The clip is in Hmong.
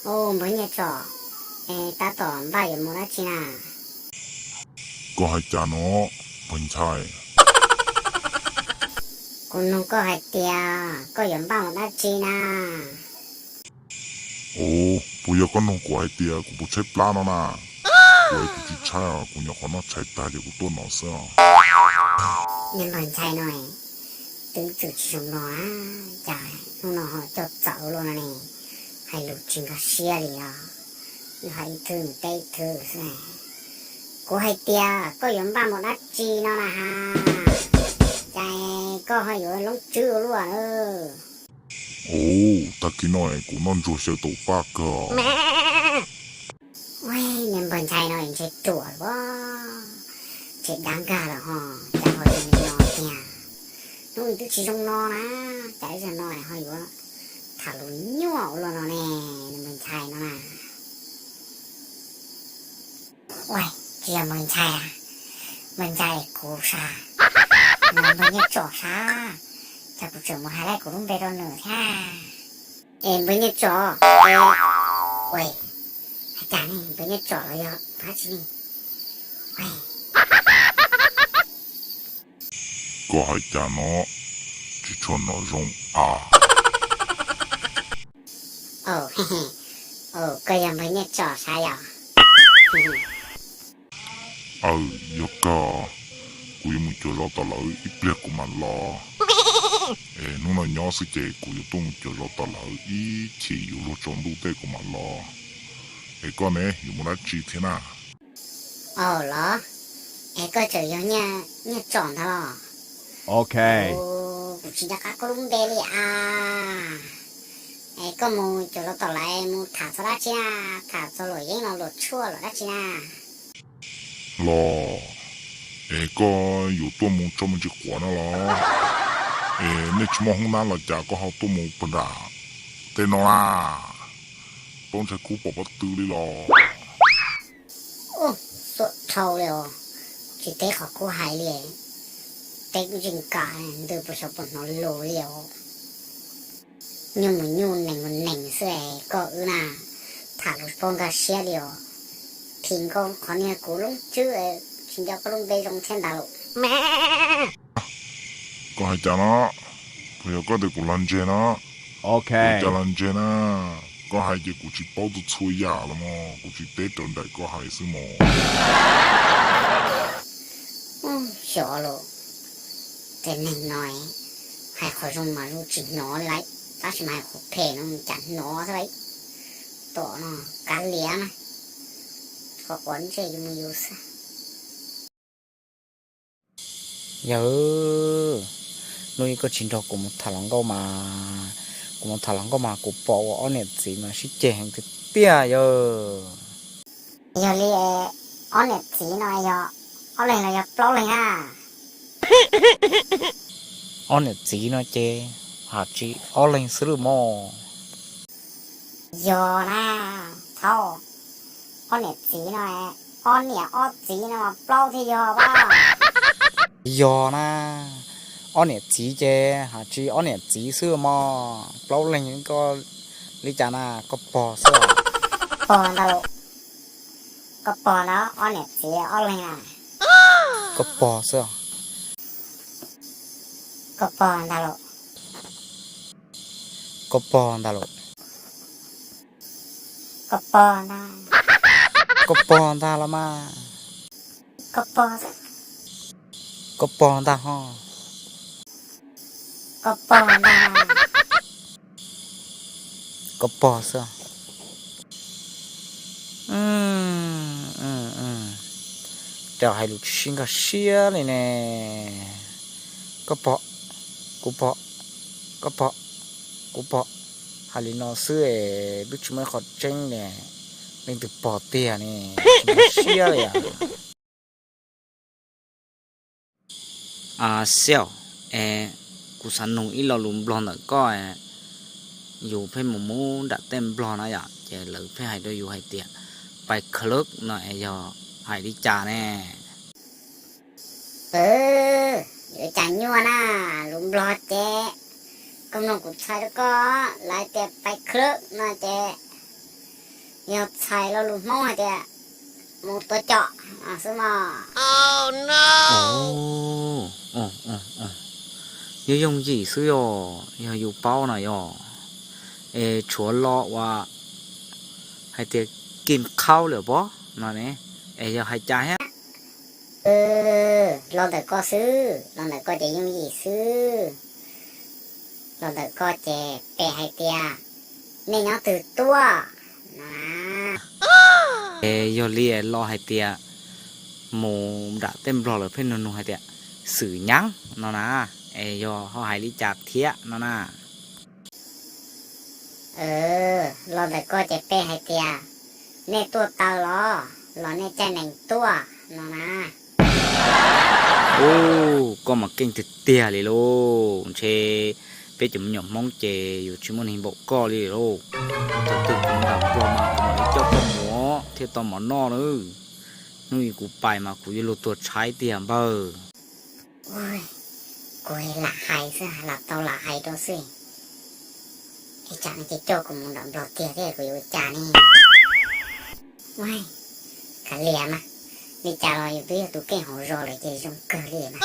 Ub, npawg Nyiaj Tsom, es tab tom npaj yuav mus dab tsi na? Koj hais cas no, npawg Nchai? Kuv nug koj hais tias koj yuav npaj mus dab tsi na? Ub, puas yog koj nug kuv hais tias kuv puas tshaib plab no na? Kuv, kuv tsis tshaib os, kuv nyuam qhuav noj tshais tag ces kuv tuaj no xwb os. Niag npawg Nchai no twb txwm tsis zoo no, cas hnub no ho coj txawv luaj no ne, hais lus tsis nkag siab li os. Yus hais ib thwv nws teb ib thwv xwb. Kuv hais tias koj yuav npaj mus dab tsi no na has, cas koj ho yuav loob tswb ua luaj na? Ub, tag kis no kuv noj ntsuag xyaw taum paj kawg. Ua, niag npawg Nchai no ntshe ruam luaj, ntshe dab nkag lawm ho, cas ho zoo li no tiag. Hnub twb tsis zoo no na, cas ib zaug no ho yuav tham lus nyuaj ua luaj no ne, niag npawg Nchai no na. Ua, tsis yog npawg Nchai a, npawg Nchai kuv sav, npawg Nyiaj Tsom sav, cas kuv tseem mus hais lawm kuv lub npe rau nws thiab. Es npawg Nyiaj Tsom, ua, hais cas ne, npawg Nyiaj Tsom los yog dab tsi ne? Koj hais cas no, tsis tshua hnov zoo a. Koj yog npawg Nyiaj Tsom sav yom? Aw, yog kawg, kuv yuav mus cuag zos tom lawv ib pliag kuv mam los. Es hnub no nyob xwb ces kuv yuav tuaj mus cuag zos tom lawv ib chim yuav luag tsaus ntuj tej kuv mam los. Es koj ne, yuav mus dab tsi thiab na? Aw los, es koj tseem yog Nyiaj Tsom ntag los? Kuv tsis nco qab koj lub npe li a. Es koj mus cuag zos tom lawv mus tham txog dab tsi na? Tham txog luam yeeb los luam tshuaj los dab tsi na? Los, es koj yuav tuaj mus tso me ntsis quav no los? Es nej tsis muaj hoob nab los cas koj ho tuaj mus pag nram tej no na? Plaub ntshai kub pom pob tw li los? Ub, xuam dhau li os, tsis teb qhov kuv hais li. Teb kuj tsis kam, ntws puas xyov puas hnov lus li os. Nyuj mus nyuj, nees mus nees xwb es koj wb na, tham lus paub nkag siab li os. Phim nkaus qhov niag kuv lub tswb, tsis nco koj lub npe zoo thiab ntag lauj. Koj hais cas no? Puas yog koj tias kuv lag ntseg no? Kuv cas lag ntseg na, koj hais ces kuv tsis paub txhua txhua yam los mas, kuv tsis teb raws nraim koj hais xwb mos. Xyov los, tej neeg no hais qhov zoo mas zoo tsis hnov li, tab sis mas hais qhov phem no cas hnov xwb lauj. Tom no kav liam na, qhov quav ntsej yus mus yus xwb. Yawg, hnub ib koj tsis nrog kuv mus tham hluas nkauj mas, kuv mus tham hluas nkauj mas kuv pom ua ob niam txiv mas sib ceg heev tiag tiag yawg. Yog li, ob niam txiv no yog ob leeg los yog plaub leeg na? Ob niam txiv no ces hais tsis ob leeg xwb lawm mog. Yog na, thaum ob niam txiv no, ob niam ob txiv no mas plaub thiaj yog pab. Yog na, ob niam txiv ces hais tsis ob niam txiv xwb mog, plaub leeg koj li cas na, koj pog xwb. Pog ntag lauj, koj pog ntag, ob niam txiv ob leeg na. Koj pog xwb. Koj pog ntag lauj. Koj pog ntag lauj. Koj pog ntag. Koj pog ntag los mas. Koj pog xwb. Koj pog ntag ho. Koj pog ntag. Koj pog xwb. Cas hais lus tsis sib nkag siab li ne. Koj pog, kuv pog, koj pog, kuv pog, hais li no xwb es twb tsis muaj ib qho tseeb li, leej twg pog tiag ne, tsis nkag siab li as. Xiaus, es kuv xav nug ib lo lus Nplog ntawm koj, yus pheej mus mus nram tej Nplog na yom, ces lawv pheej hais rau yus hais tias pais club no es yog hais li cas ne? Yuav cas nyuaj na, lus Nplog ces koj mloog kuv txhais rau koj, lawv tias pais club no ces Yog txhais lo lus Hmoob hais tias mus tua com no xwb mog. Yog yooj yim xwb yog, yog yus paub no yog, es tshuav lo uas hais tias kim khaub lawm pob no ne, es yog hais cas thiab? Lo ntawm ko xwb, lo ntawm ko ces yooj yim xwb. Lo ntawm ko ces pe hais tias nej nyob twg tuaj no na. Es yog li lo hais tias mus nram tej Nplog lawv pheej nug nug hais tias xwm nyaab no na, es yog ho hais li cas thiab no na? Los ntawm ko ces pe hais tias nej tuaj taw los, los nej caij nees tuaj no na. Ub, koj mas keej tiag tiag li lauj. Ntshe peb cov me nyuam Hmoob ces yus tsis muaj neeg npaum koj li lauj. Thaum twg kuv mus nram Nplog mas kuv mam li coj koj mus thiaj tau mov noj na. Hnub ib kuv pais mas kuv yuav luag tuag tshaib tiag npawg. Kuv lam hais xwb, lam tau lam hais rau xwb. Ib tsam no ces coj kuv mus nram Nplog tiag thiab kuv yuav ua cas ne? Ua, kav liam mas, li cas los yus twb yog tus keej hauv zos lawm ces zoo kawg li mas.